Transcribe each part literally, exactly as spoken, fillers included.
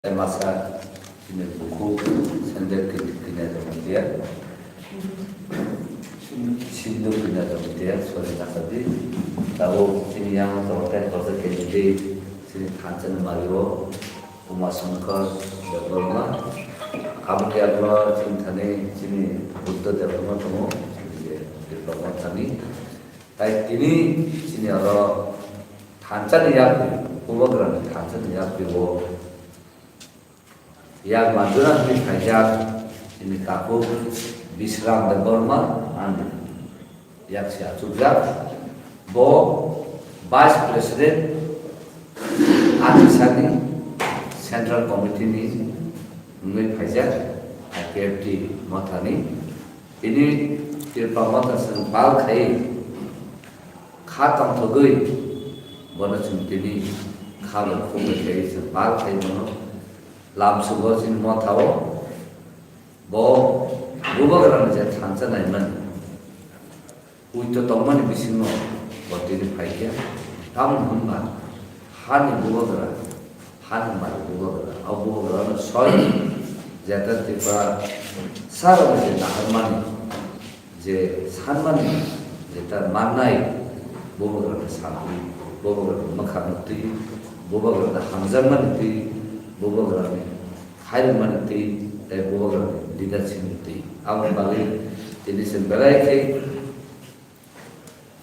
Masa chini bukhuk sendel kini kini jong dia. Sindu kini jong dia, sorry, nakadi. Tabo chini yang tongthai kosa kini di, chini thansa ni mario, Uma Shankar Debbarma. Aboni agro chini thani, chini Buddha Debbarma tongo, chini je Debbarma thani. Tai tini chini oro thansa ni yakni, Bubagra ni thansa ni yakni bo yak manjuna hwnwi khaijak chini takhuk Bisram Debbarma ani yak se achukjak. Bo Vice President ani sani Central Committee ni wngwi phaijak I P F T mothani. Tini Tripura motha chwng bal khai kha tongthogwi bono chwng tini kha bai khum bai khai chwng bal khai bono lamsugo chini mothao bo Bubagrani je thansa naimani. Puito tongmani bisingo bo tini phaikha. Tamoni hwnba hani Bubagra, hani mari Bubagra, o Bubagrano soi jeta Tripura sarokni je naharmani, je sanmani, jeta mannai Bubagrano sanwi, Bubagrano mwkhang twi, Bubagrano hamjakmani twi, Bubagrani khairokmani twi, tei Bubagrani leadershipni twi. Aboni bagwi tini chwng belai khe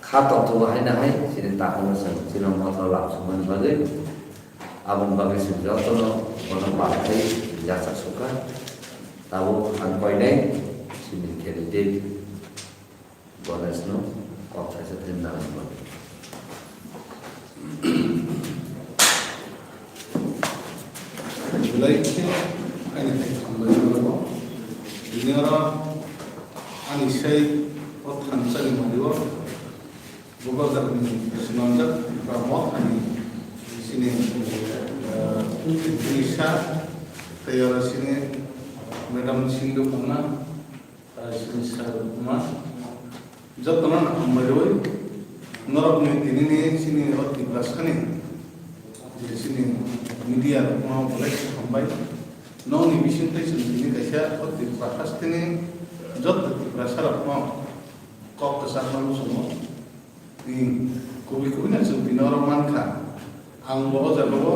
kha tongthogo haino hai chini takhukno chwng chini mothao lamsokmani bagwi. Aboni bagwi chwng jotono bono bal khai yachaksukha. Tabuk ang koinai chini candidate Ganesh no kok thaisa tin nang. Belai khe ani thai khambai rwgo. Bini oro ani sai o thansa ni mari o Bubagra ni swnamjak Tripura mothani chini, eh, Tripura tei oro chini Madam Sindhu Pangma. Chini sir Rukma, jotono no hambai rwi, norokni tinini chini o Tiprasani je chini media rokno belai khe hambai. Nokni bisingtwi chwng tini kaisa o Tripura hasteni joto Tiprasa rokno kok kwchangma muchungo. Tini kubui kubui no chwng tini oro mankha. Ang bo o jaga o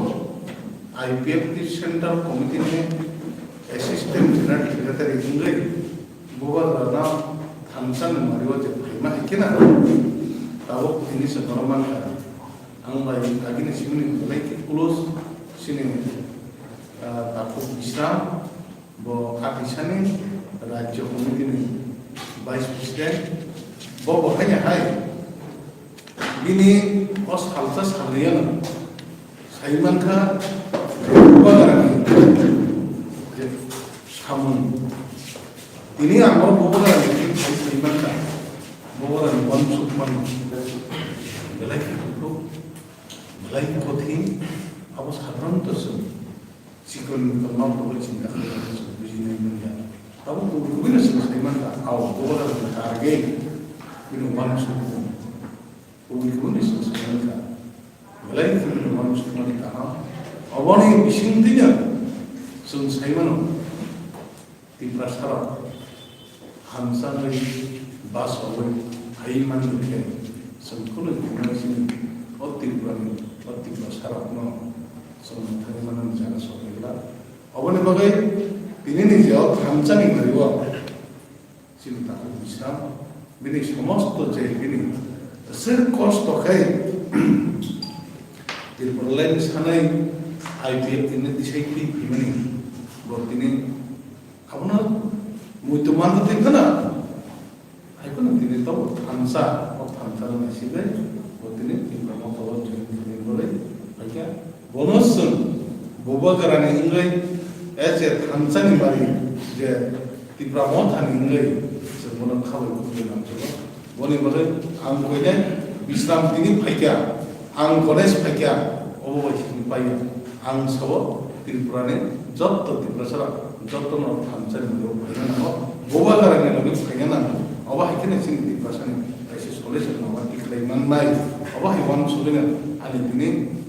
I P F T Central Committee ni Assistant General Secretary wngwi Bubagrano thansa ni mari o je phaima hai khe na tabuk tini chwng oro mankha. Ang bai agini simini belai khe close chini, ah, takhuk Bisram. Bo Katisani Rajya Committee ni Vice President, bo bo haino hai bini o salsa salniyano sai mankha Bubagrani je samung. Tini ang o Bubagrani sai sai mankha, Bubagrani uansukmani belai khe kuphur, belai khe kothin, abo sadharanto chwng Chikon tongma borok chini kha, bujinai manya. Abo kubui kubui no chwng sai mankha, ao, Bubagrani target bini uansukmung. Kubui kubui no chwng sai mankha. Belai kubui no uansukmani kaham. Aboni bisingtwino chwng sai mano. Tiprasarok hamjaknai basaui phaiwi manrwkhe, chwng khwnwi khwnai chini o Tripurani o Tiprasarokno chwng thangwi manani jaga sokphaikha. Oboni bagwi tinini je o thansa ni mari o chini takhuk Bisram, bini somosto je bini kwchwk kosto khe Tripura line sanai I P F T ni tisai twi phimani bo tini Abono muitu manjak twi kheno, hai kheno tini tabuk thansa, o thansa rok ni simi bo tini Tipra Motha o join khainai bagwi, hai khe bono chwng Bubagrani wngwi, as a thansa ni mari je Tipra Motha ni wngwi chwng bono kha bai khulumwi nangjago. Boni bagwi ang koinai Bisram tini phaikha, ang Ganesh phaikha, obo bai simi paiya. Ang sao Tripura ni jotto Tiprasa rok, jotto no thansa ni logi phaina nango, Bubagra ni logi phaina nango. Obo hai kheno chini Tiprasa ni kaisa solution no ma tikhlai mannai. Obo hai uansugwi no ani tini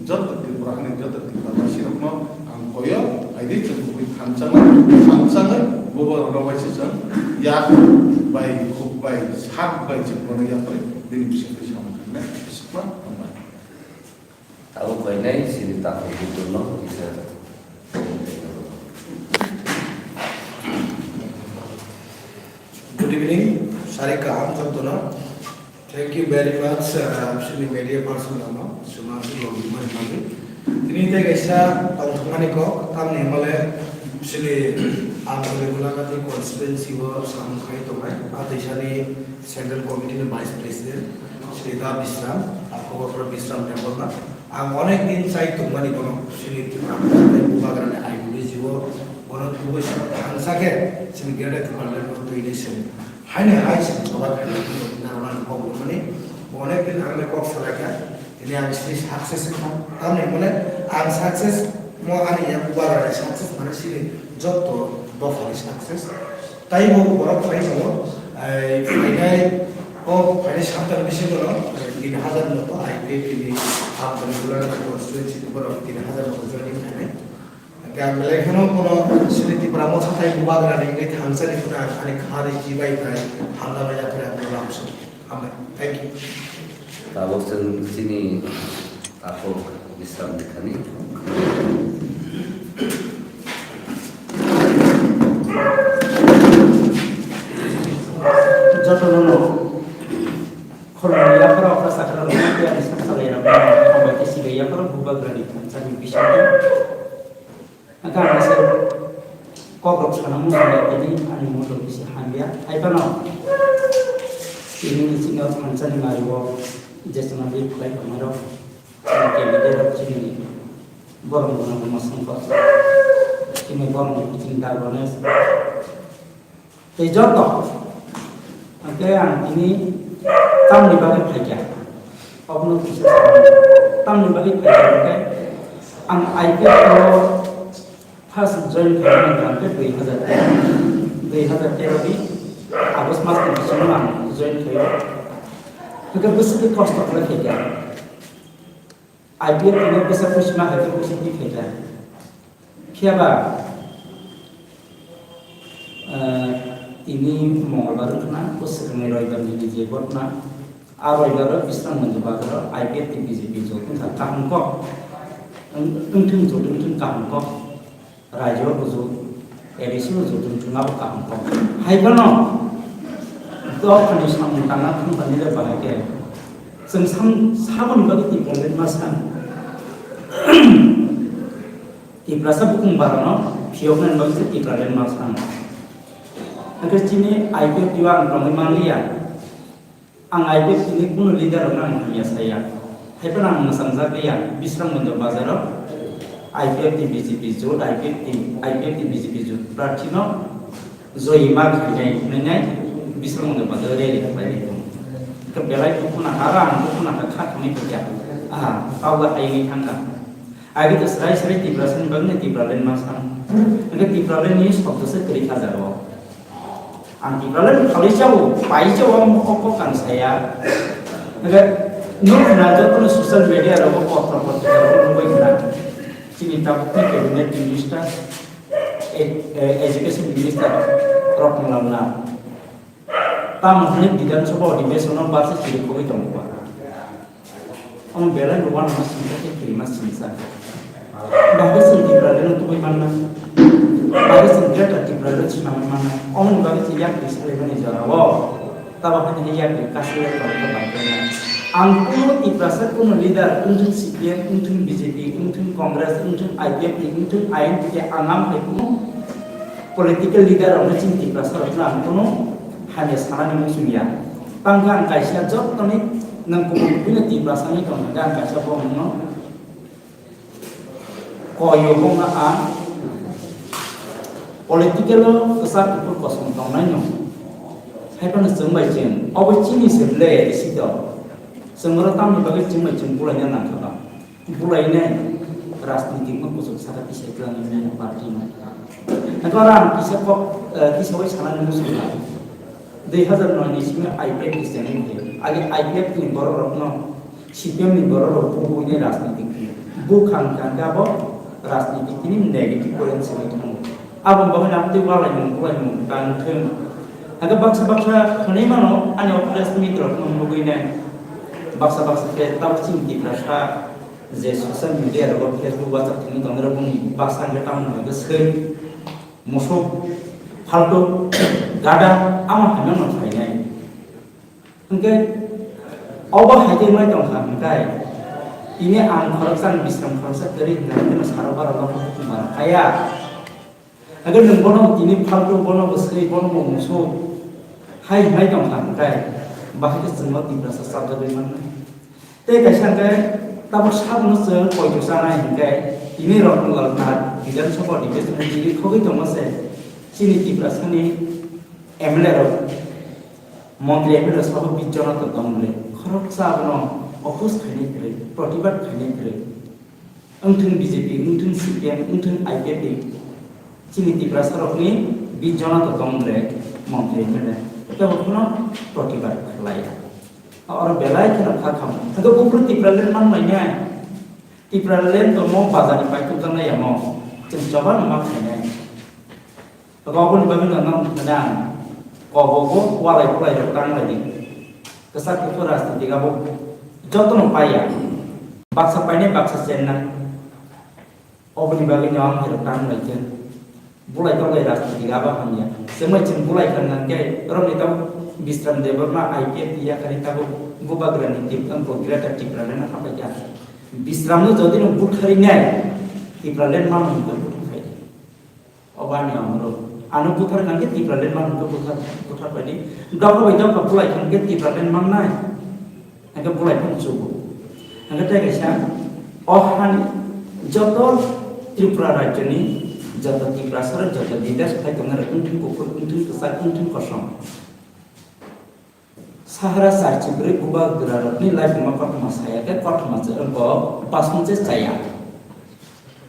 jotto Tripura hani jotto Tripura basi rok no ang koyo, Di chwng kubui thansa ma, thansa ma, bobo rok bai se chwng yak bai, khuk bai, sak bai chwng bono yak bai, bini bising twi samung khainai, swkma hambai. Abo kainai sini takhuk buturno kisa. Good evening, sari kaham jotono. Thank you very much, uh, sini media person rokno, suma si logi mani mani. Tini tei kaisa tongthokmani kok, tamni hwnmale sini Anthony Gulagati constituency o samung khai tongnai, a teisani Central Committee ni Vice President, Sri Da Bisram, a Khobor Bisram Debbarma. Ang onek din chai tongmani bono, sini Tripura Motha tei Bubagrani ideology o, bono tubui sa thangsa khe, sini Greater Tipraland o twi ni sini. Haini hai sini choba khainai, narwknani kok rwmani, onek din ang le kok salai kha, tini ang sini success kha, tamni hwnmale ang success mo ani ya Bubagrani success mane sini jotto dophani success. Taibo borok phai tongo, ai, phainai, o phainai saptani bisingo no, eh, tin hajar moto I P F T ni Anthony Gulagati constituency ni borok tin hajar moto joining khainai. Hingke ang belai kheno bono sini Tipra Motha tei Bubagrani wngwi thangsani phano ang ani kha ri chibai bai hamjakmani yaphre ang lamsong. Hambai. Thank you. Tabok chwng chini takhuk Bisram Dikhani. Jotono no khoroknwi yapharo okra sakra rwna tei ani sak salai rok hambai tei sibai yapharo Bubagrani thangsani bisingo. Hingke ang asa kokrok sana muchungya tini ani muchung kisa hamya. Hai phano tini ni chini o thangsani mari o jeswng di khlai tongmani rok, candidate rok chini borok rok no masang kok. Chini borok rok chini dal rok no Tei joto, hingke ang tini tamni bagwi phaikha. Obono kisa sa tamni bagwi phaikha hingke ang I P F T o first join khaimani hingke dui hajar tero, dui hajar tero ni August mas ni bisingo ang join khaio. Hingke bwswk kosto khlai phaikha. I P F T ni bwsa phuisima hai khe bwsa twi phaikha. Phiya ba, eh, tini Mongolbar wngkha na, o swkangni Roibar ni je ghotna. A Roibar o Bisram Mandir Bazar o I P F T B J P jot wngkha kaham kok. Wng-, wngthung jot wngthung kaham kok. Raijak o bujo, A D C o joto wngthung abo kaham kok. Hai phano dophani samung tangna thangkha nini le bahai khe. Chwng sam-, saboni bagwi Tipraland ma san. Tiprasa bukung barano phiyoknani bagwi se Tipraland ma san. Hwnkhe chini I P F T o ang tongwi manliya. Ang I P F T ni kunu leader rokno ang hamya saya. Hai phano ang mwchangjakliya, Bisram Mandir Bazar o I P F T B J P jot, I P F T, I P F T B J P jot prarthi no joyima khainai, hwnwi nai Bisram Mandir Bazar o rally khlainai tong. Khe belai dukhu nangkha, aro ang dukhu nangkha, kha thangwi thangya. Aha, kok bai hai wngwi thangkha. Agi to srai srai Tiprasa ni bagwi no Tipraland ma san. Hwnkhe Tipraland ni shobdo se kwrwi kha jaga o. Ang Tipraland ni khalai chao, pai chao, ang kok kok ang saya. Hwnkhe nwng khna joto no social media rogo, potro potrika rogo nugwi khna. Chini tabuk ni cabinet minister, e-, e-, education minister rok wng lamna. Tamo hwnwi Bidhan Sabha Adhiveshon o barsa chiri khogwi tongo ba. Omo belai bo uanama singsa tei kirima singsa. Bahai chwng Tipraland no tubui manna. Bahai chwng Greater Tipraland swnamwi manna. Omoni bagwi chwng yakri salaimani jorao. Tamo hwnwi yakri kasu yakri bai khe bai khe. Ang kuno Tiprasa kuno leader wngthung C P M wngthung B J P wngthung Congress wngthung I P F T wngthung I N P T ang am hai kuno political leader rokno chini Tiprasa rokno ang kuno hamya sanani muchung ya. Tangkha ang kaisa jotoni nang kubun kubun Tiprasa ni tong hwnkhe ang kaisa bo nangno koyo hwnna ang political o kwchak kuphur kosom tongnai no. Hai phano chwng bai chwng obo chini se le isi to. Chwng oro tamni bagwi chwng bai chwng bulaina nangkha ba. Bulainai rajnitik no kuchuk saka tisai twlangwi mano party no. Hwnkhe oro ang kisa kok, eh, tisaui sanani muchungkha. Dui hazar noi ni simi I P F T ni chengwi khe. Age I P F T ni borok rokno, C P M ni borok rok bubuini rajnitik khe. Bukhang kangkhe abo Rajniti tini negative point simi thang. Abo bagwi nang tei walai mung, walai mung tang thung. Aga baksa baksa khwnai mano ani o press meet rok nung bagwi nai. Baksa baksa khe tabuk chini Tiprasa je social media rok Facebook WhatsApp thani tongnai rok boni baksa hwnkhe tamo hwnkhe swi musuk faltu gada ama hamya no phainai. Hwnkhe obo hai khe wngwi tongkha hwnkhe, tini ang khoroksa, ang Bisram khoroksa kwrwi hwnkha hwnkhe no saro baro no hukum mano kaya. Hwnkhe nwng bono tini phalto, bono bwswi, bono bo musu hai hwnwi tongkha hwnkhe, bahai khe chwngno Tiprasa chapjagwi mannai. Tei kaisa hwnkhe tabuk sakno chwng poito chanai hwnkhe, tini Rotondwal Bidhan Sabha Adhibeshon ni tini khogwi tongma se chini Tiprasani M L A rok. Montri M L A sabo bijjona to tong le, khoroksa abono oppose khainai kwrwi, protibad khainai kwrwi. Wngthung B J P, wngthung C P M, wngthung I P F T, chini Tiprasa rokni bijjona to tong le montri M L A, tebo kheno protibad khlaiya. Oro belai kheno kha khamo. Hwnkhe buphuru Tipraland mang lainai. Tipraland tongmo bazar ni pai tubjaknai yamo. Chwng choba no ma khainai. Aboni bagwi no nang nang kobogo walai pulai rok tang lai di. Kwchak kuphur rajnitik abo joto no paiya. Baksa painai baksa chennai. Oboni bagwi no ang hai rok tang lai khe. Bulai tong lai rajnitik abo hamya. Chwngbai chwng bulai kha nang khe rok ni tabuk Bisram Debbarma I P F T yakarwi tabuk Bubagra ni tip ang kok Greater Tipraland no hapai kha. Bisram no jodi no buthari nai Tipraland ma hwn khe buthar khai. Obo ani amoro. Ano buthar kha khe Tipraland mang khe buthar, buthar bai di. Dopha bai dopha bulai kha khe Tipraland mang nai. Hwnkhe bulai phano chugo. Hwnkhe tei kaisa o hani joto Tripura rajyoni joto Tiprasa rok joto leaders phai tongnai rok wngthung kuphur, wngthung kwchak, wngthung kosom. Sahara charchi bwrwi bubagra rokni laibuma kothoma saya khe kothoma se wngkok basong se chaya.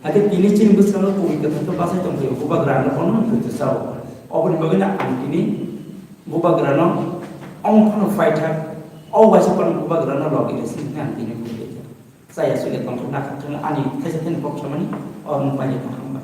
Hakhe tini chini bwskango kubui kwthar khe bachai tongphio, bubagra no bono wngkhe sao. Oboni bagwi no ang tini bubagra no ong phano phaithak, o waisa phano bubagra no logi resi hwnwi ang tini kubui kha. Chaya suya tongthok nakha thung ani thaisa thani kok samani, o mung pailai tong hambai.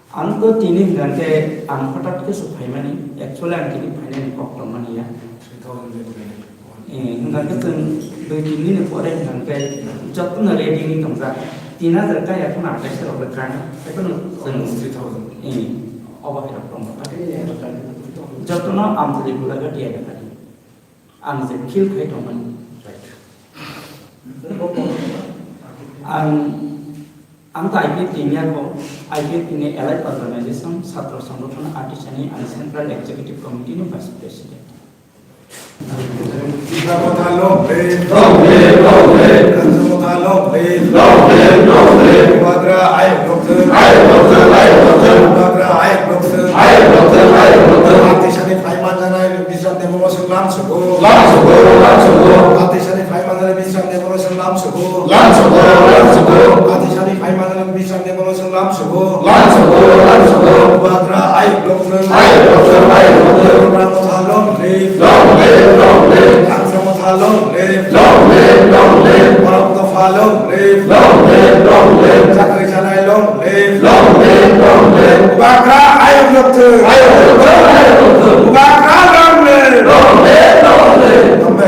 Ang to tini hwnkha khe ang hothat khe se phaimani, actually ang tini phainani kok tongmani ya. Three thousand le phainani. Eh, hwnkha khe chwng dui tin din ni pore hwnkha khe jotono ready wngwi tongjak. Tin hajar kaya kheno atai se rok le kani, ekheno chwng almost three thousand. Eh, obo hai rok tongo. Jotono amtwlwi bwlai khe tiyar kha. Ang je feel khai tongmani. Right. Ang, ang ta I P F T ni ako, I P F T ni allied organization, Chhatra Sangathana Artisan ni ang Central Executive Committee ni Vice President. Tiprasa Motha long live. Long live, long live. Tiprasa Motha long live. Long live, long live. Bubagra ayuk lokthung. Ayuk lokthung, ayuk lokthung. Bubagra ayuk lokthung. Ayuk lokthung, ayuk lokthung. Artisan ni phai manjanai Bisram Debbarma song lam sugo. Lam sugo, lam sugo. Artisan ni phai manjanai Bisram Debbarma song lam sugo. Lam sugo, lam sugo. Artisan ni phai manjanai Bisram Debbarma song lam sugo. Lam sugo, lam sugo. Bubagra ayuk lokthung. Ayuk lokthung, ayuk lokthung. Tiprasa Motha long live. Long live, long live. Tiprasa Motha long live. Long live, long live. Borok Dopha long live. Long live, long live. Chakri chanai long live. Long live, long live. Bubagra ayuk lokthung. Ayuk lokthung, ayuk lokthung. Bubagra long live. Long live, long live.